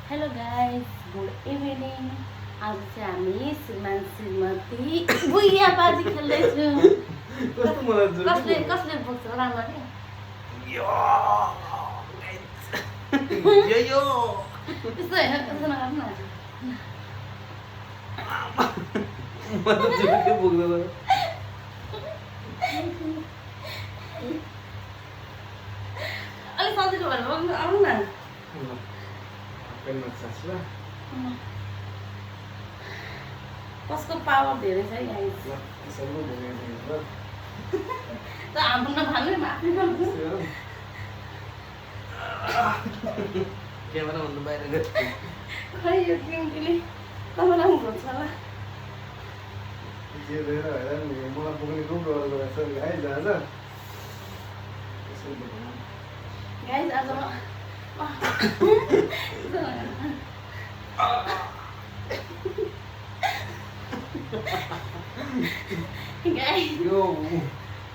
Hello guys, good evening. आज चाहिँ हामी श्रीमान श्रीमती बुइया बाजी खेल्दैछौँ। कसले कसले बोक्छ राम्ररी? त्यस्तो होइन, त्यस्तो नगर्नु न। अलिक सजिलो भएर बोक्नु आउनु न। कसको पावर धेरै छ है गाइस। त हाम्रो नभाल्नु माफी गर्नु। क्यामेरा भन्नु बाहिर गयो। खै यो क्रिमले तपाईँलाई पनि घोच्छ होला। मलाई पुग्ने खुब डर गरेको छ गाइस आज। गाइस आज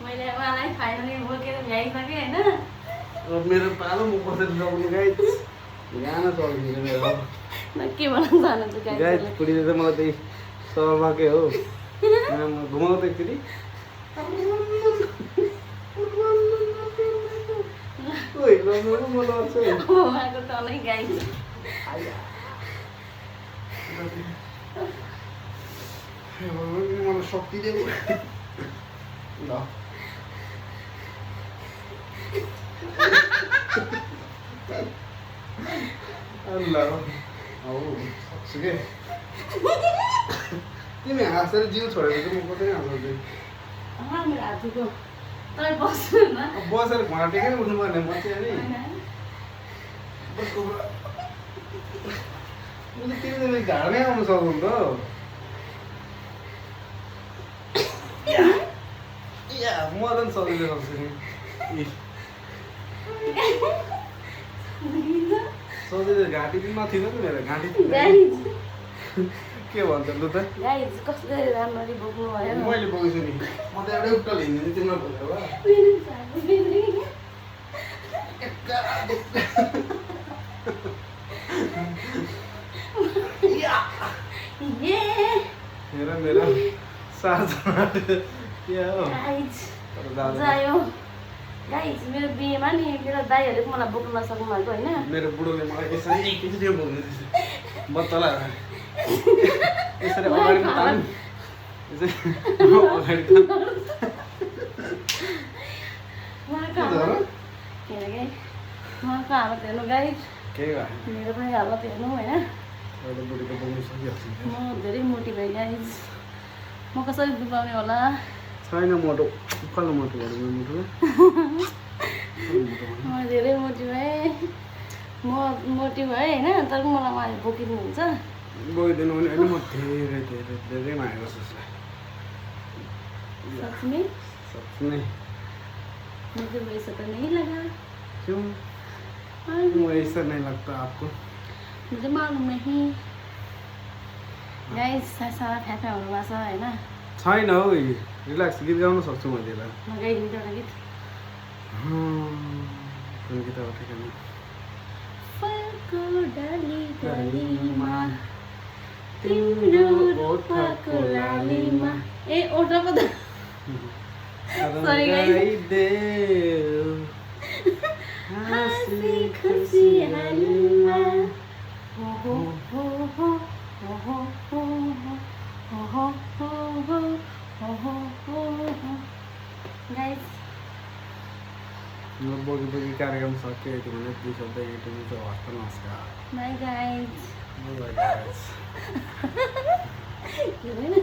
मैले उहाँलाई फाइनली बोकेर भ्याइसकेँ होइन। मेरो पालो म कसरी लगाउने गाइस गाना चल्दिन्छ मेरो। के भन्न चाहनुहुन्छ गाइस गाइस? कुडीले चाहिँ मलाई त्यही सर्वाकै हो घुमाउँदै एकचोटि। ओइ लग्नु म लड्छु है। उहाँको टनै गाइस। मलाई शक्ति देऊ ल। अल्लाह औ सक्छु के। तिमी हाँसेर जिउ छोडेर चाहिँ म कसरी हाँस्छु? मेरो हातको तपाईँ बस्नु न। बसेर घुँडा टेकेर उठ्नुपर्ने म चाहिँ नि। तिमीले घाडमै आउनु सक्नु त। या म त सजिलो सक्छु नि। सजिलो घाँटी पनि नथिन नि मेरो घाँटी के भन्छ लु त। गाइस कसले राम्ररी बोक्नु भयो? मैले बोकेछु नि। म त एउटै उक्टल हिँड्ने तिम्रो बोल्यो होला। मेरो साझा के हो गाइस मेरो बिहेमा नि मेरो दाइहरूले पनि मलाई बोक्न नसक्नु भएको होइन। मेरो बुढोले मलाई यसरी एकैचोटि बोल्नु बच्चालाई यसरी अगाडि तान अगाडि उहाँको हालत हेर्नु गाइस। के मेरो पनि हालत हेर्नु होइन। बुढीको बोल्नु सकिहाल्छ। म धेरै मोटी भएँ गाइस। म कसरी दुबाउने होला? छैन मोटो कल्लो मोटो गर्नु मोटो म धेरै मोटी भएँ। म मोटी भएँ होइन, तर पनि मलाई उहाँले बोकिदिनुहुन्छ। बोकिदिनु भने होइन म धेरै धेरै धेरै माया गर्छु उसलाई। सक्ने सक्ने मुझे वैसा तो नहीं लगा। क्यों ऐसा नहीं लगता आपको? मुझे मालूम नहीं। गाइस सारा फ्याफा हुनुभएको छ होइन। छैन हौ रिल्याक्स गीत गाउन सक्छु मैले ल। गाइदिनु एउटा गीत। कुन गीत हो ठिकै फलको डाली डालीमा तिम्रो ओठको लालीमा। ए ओठा पो त। Sorry guys. हाँसी खुसी हालमा हो हो हो हो हो हो हो हो हो हो हो हो हो। गाइस बोकी बोकी कार्यक्रम सक्यो यति भने दुई शब्द युट्युब चाहिँ हस्त नमस्कार। By guys. By guys. के भएन?